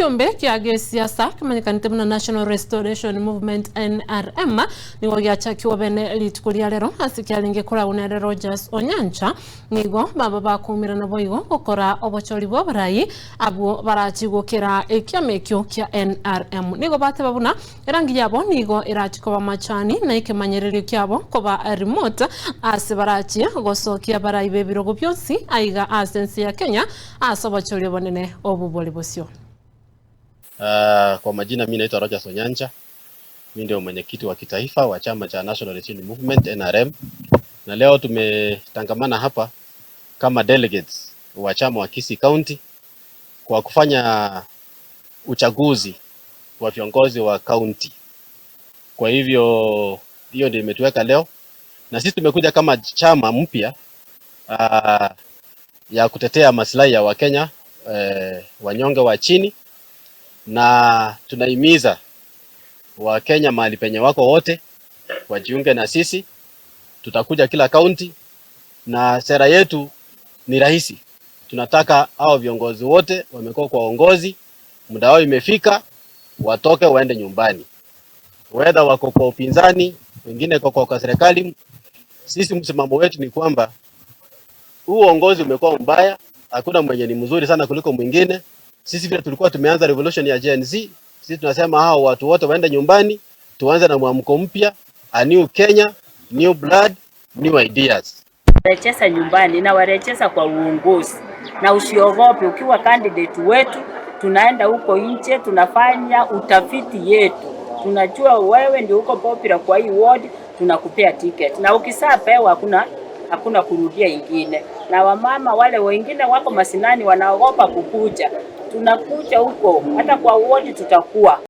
Ekeombe kia gesiasa kemanyekanete buna National Restoration Movement, NRM, nigo giachakiwa bene rituko ria rero ase kiarenge koragwa nere Rogers Onyancha. Nigo baba bakumirana boigo gokora obochori bwa oborai abwo barachi gokera ekiama ekio kia NRM. Nigo bateba buna erangi yabo nigo erachi koba machani na ekemanyererio kiabo koba remote ase barachie gosokia abarai b'ebirogo bionsi aiga ase ense ya Kenya ase obochori obonene obu bori bosio. Kwa majina mimi naitwa Rogers Onyancha. Mimi ndio mwenyekiti wa kitaifa wa chama cha National Restoration Movement, NRM, na leo tumetangamana hapa kama delegates wa chama wa Kisii County kwa kufanya uchaguzi wa viongozi wa county. Kwa hivyo hiyo ndio imetuweka leo, na sisi tumekuja kama chama mpya ya kutetea maslahi ya Wakenya wanyonge wa chini, na tunahimiza Wakenya mahali penye wako wote wajiunge na sisi. Tutakuja kila kaunti na sera yetu ni rahisi. Tunataka hao viongozi wote wamekuwa kwa uongozi, muda wao imefika, watoke waende nyumbani, whether wako kwa upinzani, wengine kwa serikali. Sisi msimamo wetu ni kwamba huu uongozi umekuwa mbaya, hakuna mwenye ni mzuri sana kuliko mwingine. Sisi vile tulikuwa tumeanza revolution ya Gen Z, sisi tunasema hao watu wote waende nyumbani, tuanze na mwamko mpya, a new Kenya, new blood, new ideas. Rejeza nyumbani na warejeza kwa uongozi, na usiogope. Ukiwa candidate wetu, tunaenda huko nje, tunafanya utafiti yetu, tunajua wewe ndio uko popular kwa hii ward, tunakupea ticket, na ukishapewa hakuna kurudia ingine. Na wamama wale wengine wako mashinani wanaogopa kukuja, tunakuja huko, hata kwa ward tutakuwa